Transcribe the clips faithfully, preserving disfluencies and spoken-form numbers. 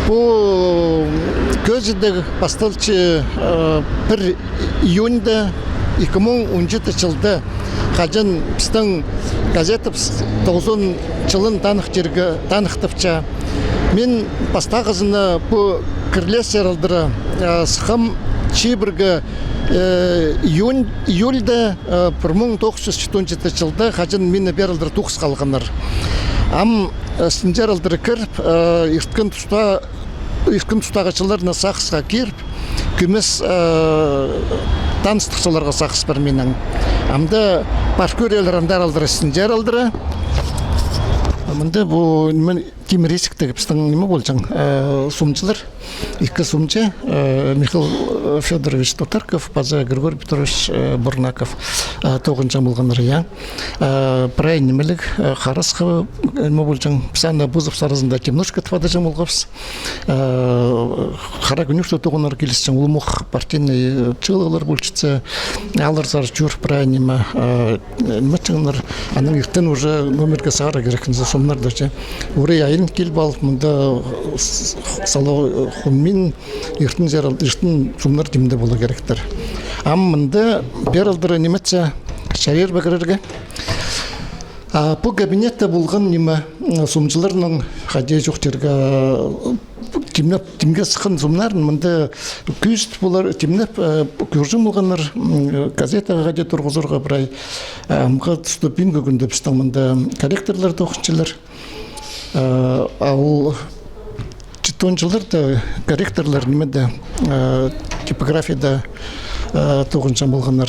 Пу кӧзідіг пасталча, э, пір июньда ікі муң он читінҷі чылда, хаҷан пістің газетабыс тоғызон чылын таныхтирға, таныхтапча. Мин пастағызына пу кірлес чаралдыра, э, сыххам чибірге, э, июнь, июльда, э, пір муң тоғыс чӱс читон читінҷі чылда, хаҷан мині пеер алдыра тоғысха алғаннар. Ам, э, сынҷа аралдыра кіріп, э, ирткен туста, ирткен тустағы чылларны сағысха киріп, кӧмес, э, таныстығ чылларға сағыс пар минің. Амды пар кӧрерлер андар алдыра, сынҷа аралдыра. Мында пу, ниме, тимір ізектегі пістің ниме полҷаң, э, сомҷылар. Ікі сомҷы, э, Михаил, э, Фёдорович Тутарков паза Григорий Петрович, э, Бурнаков, э, тоғынҷаң полғаннар, я. Э, прай нимеліг, э, харасхы, э, ниме полҷаң, піс аны позыбыс аразында Темнушка тіп адаҷаң полғабыс. Э, хара кӧнекте тоғынарға килісчең, улуғ партийный, э, чыылығлар полчатса, аларзар чӧр прай ниме, э, ниме итчеңнер, анаң иртен уже номерге сығара кирек, сомнарны че. Орай айын киліп алып, мында, э, с-, с-, сала, э, хонмин, иртен чарал-, иртен сомнар тимде полар киректер. Ам мында пеер алдыра ниме итсе, чарир ба кірерге. А пу кабинетте полған ниме, м, сомҷыларның, хайди чоохтирға, тимнеп, тимге сыххан сомнарын мында кӧзіт полар, тимнеп, э, кӧрҷең полғаннар, м, газетаға хайди турғызарға прай. Э, амғы туста пӱӱнгі кӱнде пістің мында корректорлар тоғынчалар. Э, а ол читон чылларда корректорлар нимеде, э, типографияда, э, тоғынҷаң полғаннар.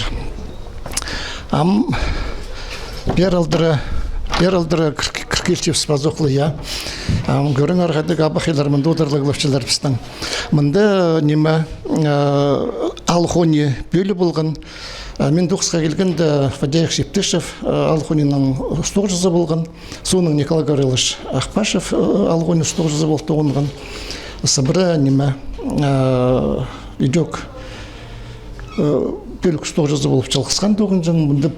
Ам пеер алдыра, пеер алдыра кір-, кір килчебіс пазох ла, я. Ам кӧріңер, хайдағ абахайлар мында одырлығлапчалар пістің. Мында ниме, э, Алхони пӧлии полған. А мин тоғысха килгенде Фадеев Шептышев, э, Алхониның устағҷызы полған. Соонаң Николай Гаврилович Ахпашев, э, Алхони устағҷызы полып тоғынған. Сыбыра ниме, э, идӧк, э, пӧлік устағҷызы полып чалғысхан тоғынҷаң. Мында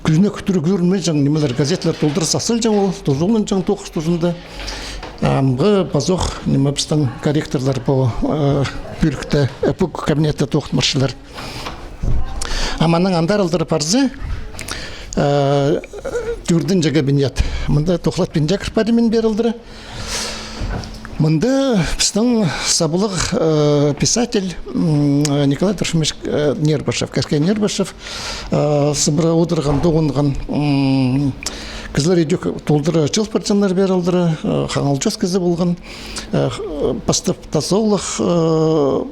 кӱзіне кӱдір кӧрінмеҷең нимелер, газеталар толдыра сасылҷаң ол, тузаланҷаң тоғыс тузында. Амғы пазох ниме пістің корректорлар пу, э, пӧлікте, э, пу кабинетте тоғын парчалар. Ам анаң андар алдыра парза, э, тӧртінҷі кабинет. Мында тоғлатпинча кір парим мин пеер алдыра. Мында пістің саблығ, э, писатель, м, Николай Трофимович, э, Нербышев, Кіркей Нербышев, э, сыбыра одырған, тоғынған, м, кізілер идӧк толдыра чыыл парҷаңнар пеер алдыра, э, хаңал чоос кізі полған, э, х-, пастап тазалығ, э,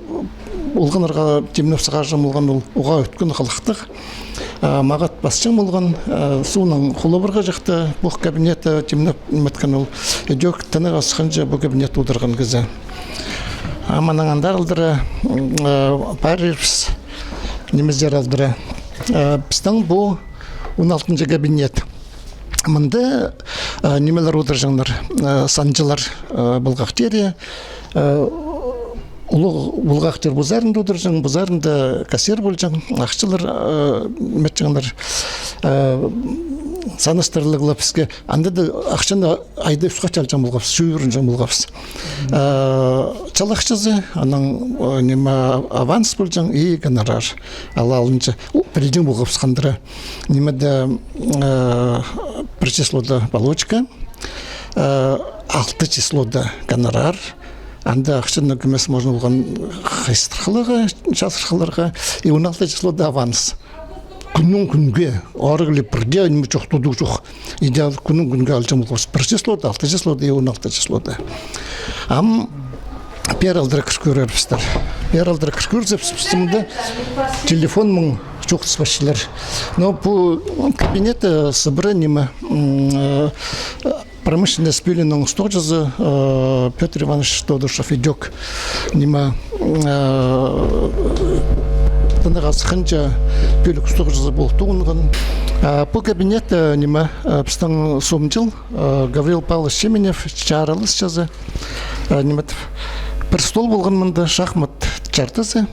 олғаннарға тимнеп сығарҷаң полған ол, уғаа ӧткін хылыхтығ. А, мағат пасчаң полған, а, соонаң холобырға чыхты, пу кабинетті тимнеп ниме иткен ол. Идӧк тынағ асхынҷа пу кабинетте одырған кізі. А мынаң андар алдыра, м, а, парирбыс нимезер алдыра. А, пістің пу он алтынҷы кабинет. Мында, а, нимелер одырҷаңнар, а, санҷылар, а, бухгалтерия, а, улуғ бухгалтер пу сарында одырҷаң, пу сарында кассир полҷаң, ахчалар, а, ниме итчеңнер, а, санастырарға піске. Анда даа ахчаны айда ӱс хати алҷаң полғабыс, чӧрінҷең полғабыс. А, чал ахчазы, анаң, а, ниме, аванс полҷаң и гонорар. Ала алынҷа. У, пілҷең полғабыс хандыра. Нимеде, э, пір числода получка, э, алты числода гонорар. Анда ахчаны кӧмес можно полған хайстырхаларға, чазырхаларға. И он алты числода аванс. Кӱннең кӱнге, арығлы пірдее ниме чох, тудығ чох. Иде кӱннең кӱнге алҷаң полғабыс. Пір числода, алты числода и он алты числода. Ам пеер алдыра кір кӧрербістер. Пеер алдыра кір кӧрзебіс, пістің мында телефон муң чоохтас парчалар. Но пу кабинет, э, сыбыра ниме, м, э, промышленность пӧлиинің устағҷызы, э, Пётр Иванович Тодушев идӧк ниме, э, тынағ асхынҷа пӧлік устағҷызы полып тоғынған. А пу кабинет, э, ниме, э, пістің сомҷыл, э, Гаврил Павлович Семенев чаралысчазы. Э, ниме, пір стол полған мында, шахмат чартызы.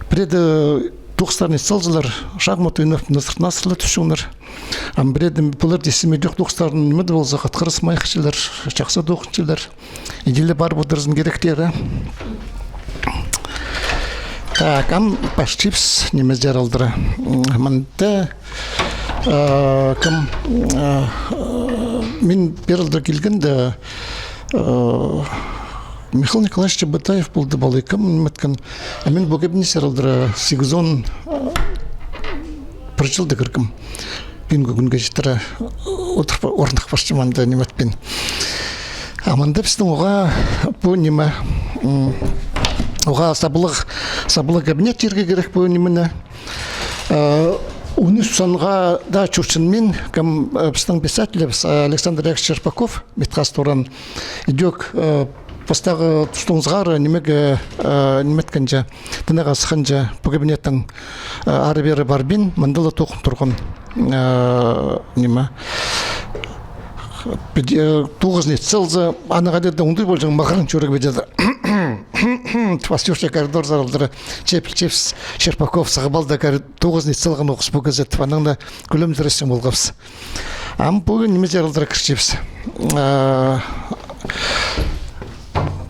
Пірее, э, тоғыстарын ит салзалар, шахмат ойнап, насыр-насыр ла тӱсчеңнер. Ам пірее дее пулар даа симе чох, тоғыстарын ниме дее полза, хатхырыс майыхчалар, чахсы тоғынчалар. Иди ле парып одырзын киректері. Так, ам пастапчабыс, ниме, пеер алдыра. М, мында, э, кем, э, э, мин пеер алдыра килгенде, э, Михаил Николаевич Чеботаев полды, палай кем ниме иткен. А мин пу кабинетте, пеер алдыра, сигізон, э, пір чылда кіргем. Пӱӱнгі кӱнге читіре одырып, орных парчам анда, ниме итпин. А мында пістің уғаа пу ниме, м, уғаа саблығ, саблығ кабинет ирге кирек пу нимені. Э, уни санға даа чуртчам мин, кем, э, пістің писатель, піс, э, Александр Яковлевич Черпаков, Митхас туран, идӧк, э, пастағы тустаң сығара нимеге, э, ниме иткенҷе, тынағға сыхханҷа, пу кабинеттің, э, ары-пеері парбин, мында ла тоғын турған, э, ниме. Піди, э, тоғызын ит салза, анаң хайди даа оңдай полҷаң, мағырын чӧрерге піди. Пастап чӧрче коридорзар алдыра, чепіл чепс, Черпаков сығып алды, кори-, тоғызын ит салған ох пу кізі, тіп, анаң на кӱлемзіресчең полғабыс. Ам пу ниме, пеер алдыра кірчебіс. А,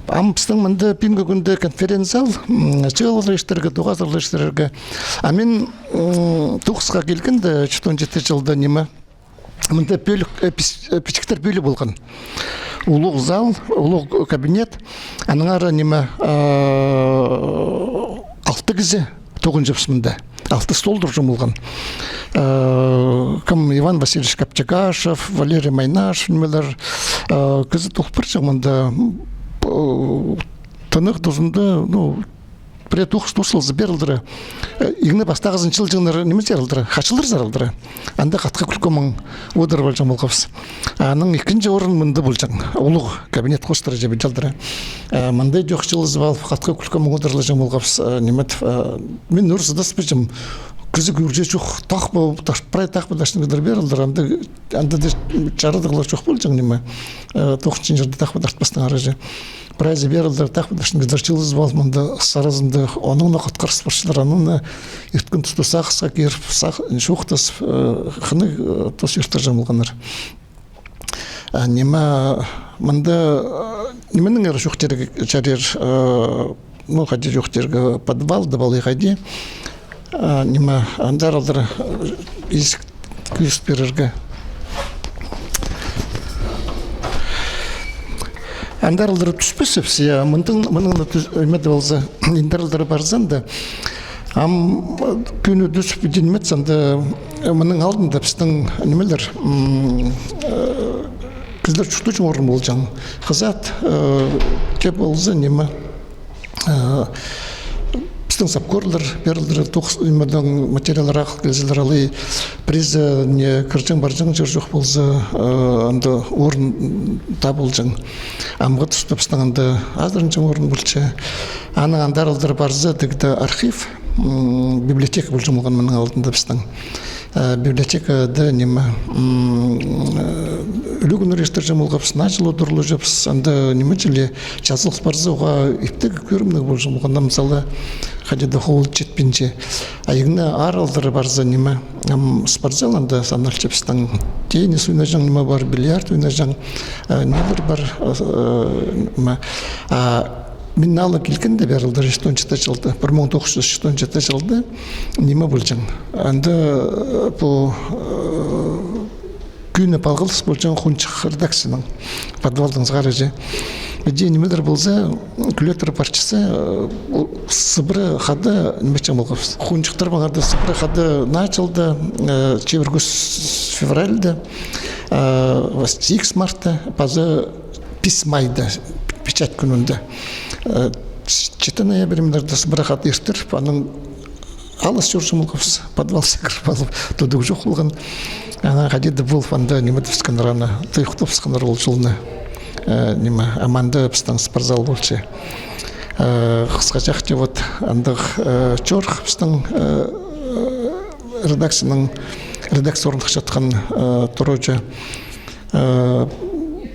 ам пістің мында пӱӱнгі кӱнде конференц-зал, м, чыылығлар иртірерге, тоғазығлар иртірерге. А мин, м, тоғысха килгенде, читон читі чылда ниме, мында пӧлік, э, піс-, э, пічіктер пӧлі полған. Улуғ зал, улуғ кабинет, аннаңар ниме, э, алты кізі тоғынчабыс мында. Алты стол турҷаң полған. Э, кем, Иван Васильевич Каптегашев, Валерий Майнашев, нимелер, э, кізі тоғын парҷаң мында, э, тынағ тузында, ну, пірее тоғыс тур салза, пеер алдыра, э, иң не пастағызын чыылҷаңнар, ниме, пеер алдыра, хачылларзар алдыра. Анда хатхы-кӱлкі маңат одырып алҷаң полғабыс. Аның ікінҷі орын мында полҷаң. Улуғ кабинет хоостыра чебеде алдыра. Э, мында идӧк чыылызып алып, хатхы-кӱлкі маңат одырылҷаң полғабыс, э, ниме, э, мин ӧӧр сыдаспаҷам. Кізі кӧрҷе чох, тахпа, таш-, прай тахпа дашнығлар, пеер алдыра. Анда, анда даа чарадығлар чох полҷаң, ниме. Э, тоғынчатхан чирде тахпа тартпастаң араҷа. Прайзы, пеер алдыра, тахпа дашнығлар чыылызып алып, мында саразында, анаң на хатхырыс парчалар, анаң на ирткен туста сағысха киріп, сағ-, чоохтасып, э, хынығ, э, тус иртірҷең полғаннар. А, ниме, мында, э, нимедеңер чох тирге чарир, э, ну, хайди чох тирге, подвалда палай хайди. А, ниме, андар алдыра, э, изік кӧзіт пирерге. Андар алдыра тӱспесчебіс, я, мындың, мындың на тӱс-, ниме дее полза, андар алдыра парзаң даа. Ам, э, кӧні тӱсіп, ниме итсең дее, э, мының алдында пістің нимелер, м, э, кізілер чуртаҷаң орын полҷаң. Хызат, э, тіп полза, ниме, э, пістің сапкерлер, пеер алдыра тоғыс, нимедең материаллар ағыл килзелер, алай пірее, э, не, кірҷең-парҷаң чир чох полза, э, анда орын табылҷаң. Амғы туста пістің анда азыранҷаң орын полча. Анаң андар алдыра парза, тігде архив, м, библиотека полҷаң полған мының алдында пістің. Э, библиотекада ниме, м, э, ӱлӱкӱннер иртірҷең полғабыс, наа чыл одырылҷабыс, анда ниме чіли чазылыс парза, уғаа иптіг кӧрімніг полҷаң полған, ам сала хайди даа хол читпинче. А иң не аар алдыра парза, ниме, ам, спортзал анда саналча пістің, теннис ойнаҷаң ниме пар, бильярд ойнаҷаң, э, нимелер пар, э, ниме. А мин ала килгенде, пеер алдыра читон читі чылда, пір муң тоғыс чӱс читон читі чылда, ниме полҷаң. Анда, э, пу, э, кӧні палғалыс полҷаң хонҷых редакцияның, подвалдаң сығара че. Піди нимелер полза, кӱлетіре парчаза, э, у, сыбыра хада ниме итчең полғабыс. Хонҷыхтар маңарда сыбыра хада наа чылда, э, чибіргі ӱс февральда, э, сигіс мартта, паза пис майда, печать кӱнінде. Э, ч-, читі ноябрь мыннарда сыбыра хада иртіріп, анаң алыс чӧрҷең полғабыс, подвалзар кіріп алып, тудығ чох полған. Анаң хайди даа полып, анда ниме тіпчеткеннер, аны тыйыхтапчатханнар ол чылны. Э, ниме, ам анда пістің спортзал полча. Э, хысхаҷахти, вот, андағ, э, чорых пістің, э, редакцияның, редакция орныхчатхан, э, турҷа. Э,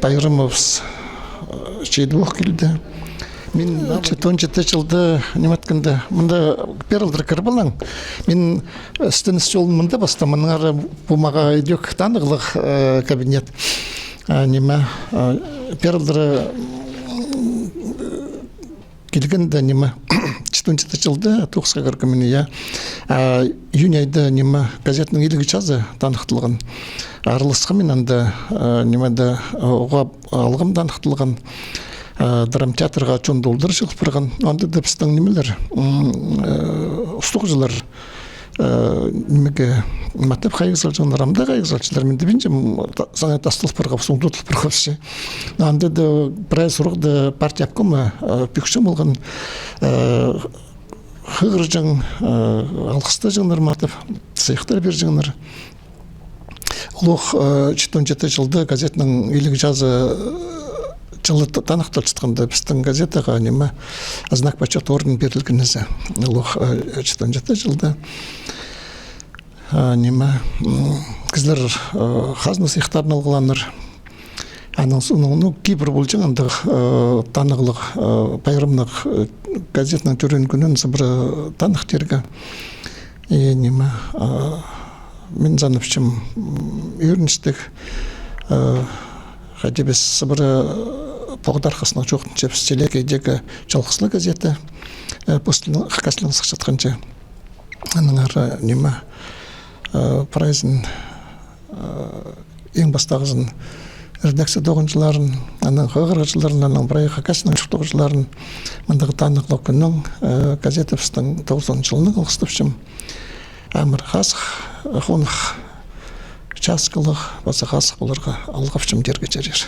пайрамыбыс, э, чидібох килді. Мин читон читі чылда ниме иткенде, мында пеер алдыра кіріп алаң. Мин істеніс чолын мында пастаам, мынаңар пу мағаа идӧк танығлығ, э, кабинет. А, ниме, а, пеер алдыра, м, килгенде, ниме, читон читі чылда тоғысха кіргем мин, я. А, июнь айда, ниме, газетнің иліг чазы таныхтылған. Араласхам мин анда, а, нимеде, а, уғаа алғам таныхтылған, а, драмтеатрға чон толдыра чыыл парған. Анда даа пістің нимелер, м, э, устағҷылар, э, нимеге, маттап хайығ салҷаңнар, амды хайығ салҷаңнар. Мин дее пілбинчем, та-, саңай тастал парғабыс, ундутыл парғабыс че. Анда даа прай сурығда партия обкомы, э, пӱкчең полған, э, хығырҷаң, э, алғыстаҷаңнар, маттап сыйыхтар пирҷеңнер. Улуғ, э, читон читі чылда газетнің иліг чазы, э, чылы та-, таныхталчатханда, пістің газетаға, ниме, «Знак почёта» орден пирілген зе. Улуғ, э, читон читі чылда, э, ниме, м, кізілер, э, хазна сыйыхтарын алғылааннар. Анаң соонаң, ну, кибір полҷаң андағ, э, танығлығ, э, пайрамнығ, э, газетнің тӧреен кӱнін сыбыра таныхтирға. И ниме, э, мин санапчам, м, ӧріністіг, э, хайди піс сыбыра, э, поғдархазынаң чоохтанчабыс, Челекейдегі «Чалғыс ла» газета, э, пос тілінең хакас тілінең сыхчатханҷа. Аннаңар, э, ниме, э, прайзын, э, иң пастағызын редакция тоғынҷыларын, аның хығырығҷыларын, анаң прай хакас тілінең чоохтағҷыларын мындағ танығлығ кӱннең, э, газетібістің тоғызон чылынаң алғыстапчам. Амыр хазых, хоных часкалығ, паза хазых поларға алғапчам тирге чарир.